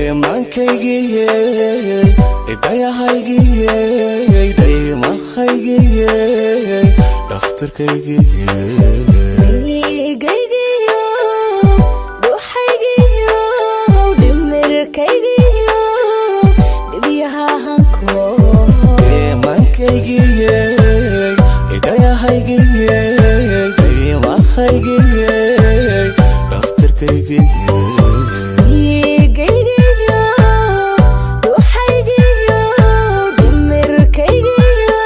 Dheemaankaygiye, dhayahaygiye, dhaymahaygiye, dhakhtarkaygiye. Dhiigaygiyo, dhuuxaygiyo, dhimirkaygiyo, dhibyahahanko. Dheemaankaygiye, dhayahaygiye, dhaymahaygiye, dhakhtarkaygiye. Dhiigaygiyo, dhuuxaygiyo, dhimirkaygiyo,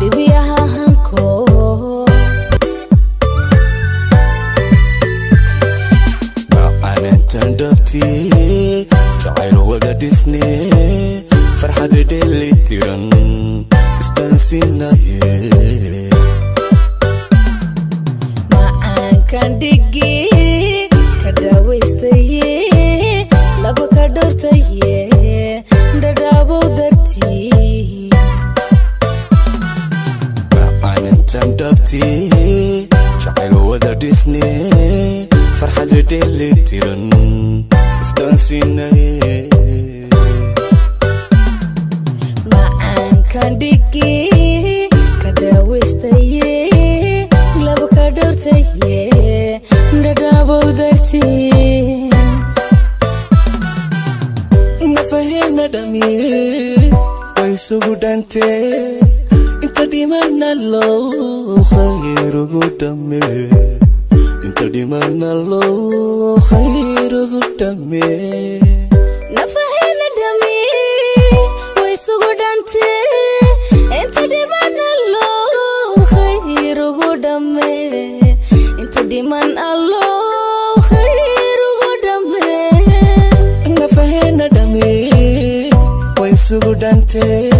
dhibyahahanko. Macalintan dhabtii jacayl wada dhisne, farxad dheeli tiran isdhaansiinaye. Macaankan dhigi ka dhawaystaye, laba ka dhowrtaye, dhadhaabow dartii. Macalintan dhabtii jacayl wada dhisne, farxad dheeli tiran isdhaansiinaye. Macaankan dhigi ka dhawaystaye, laba ka dhowrtaye, dhadhaabow dartii. Nafaheena dhamiye way isugu dhantee, inta dhimana loo khayr ugu dhame, inta dhimana loo khayr ugu dhame. Nafaheena dhami way isugu dhantee, inta dhiman Allo khayr ugu dhame, inta dhiman Allo khayr ugu dhame. Nafaheena dhame way isugu dhantee.